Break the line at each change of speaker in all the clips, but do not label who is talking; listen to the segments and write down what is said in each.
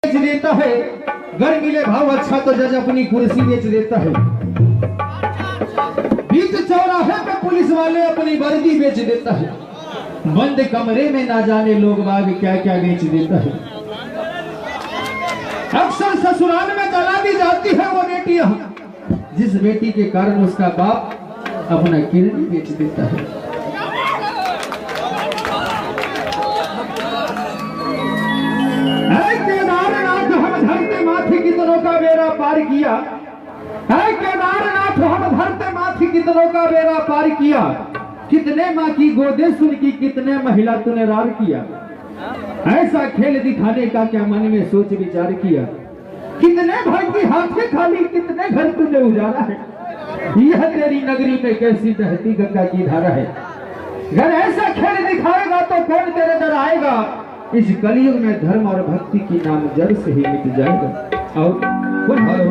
बेच देता है, घर मिले भाव अच्छा तो जज अपनी कुर्सी बेच देता है। बीच चौराहे पे पुलिस वाले अपनी वर्दी बेच देता है। बंद कमरे में ना जाने लोग बाग क्या क्या बेच देता है। अक्सर ससुराल में जला दी जाती है वो बेटियां, जिस बेटी के कारण उसका बाप अपना किडनी बेच देता है। केदारनाथ हम धरते माथे कितनों का बेड़ा पार किया। है केदारनाथ हम धरते माथे कितनों का बेड़ा पार किया। कितने माँ की गोदे सुन की कितने महिला तूने रार किया। ऐसा खेल दिखाने का क्या मन में सोच विचार किया। कितने भाई की हाथे खाली कितने घर तूने उजाला है। यह तेरी नगरी में कैसी बहती गंगा की धारा है। अगर ऐसा खेल दिखाएगा तो कौन तेरे दर आएगा। इस कलयुग में धर्म और भक्ति की नाम जड़ से ही मिट जाएगा। और
हेलो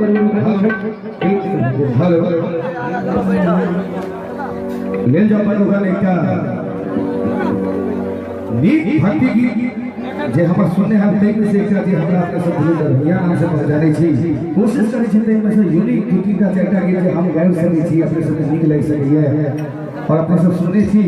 ले जाओ एकटा नीक भक्ति गीत जे हमर सुनने हम ताहि में से एकटा जे हमरा अपने सब बुझल दरभंगिया नाम से पहचानै छी। कोशिश करै छी ताहि में से यूनिक दू तीन टा चारि टा गीत जे हम गाबि सकै छी, अपने सबके नीक लागि सकैए और अपने सब सुनै छी।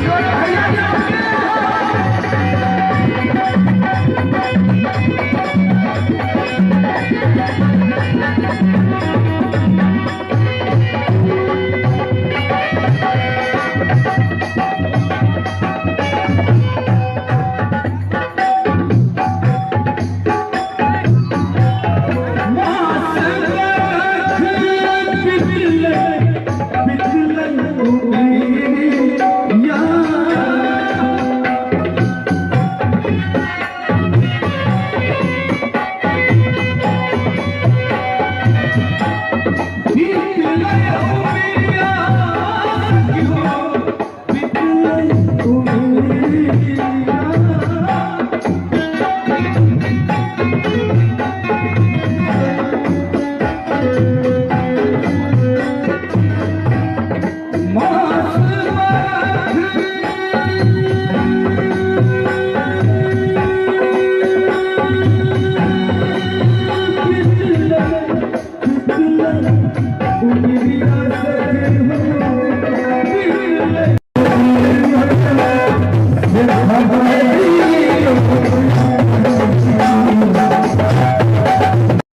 You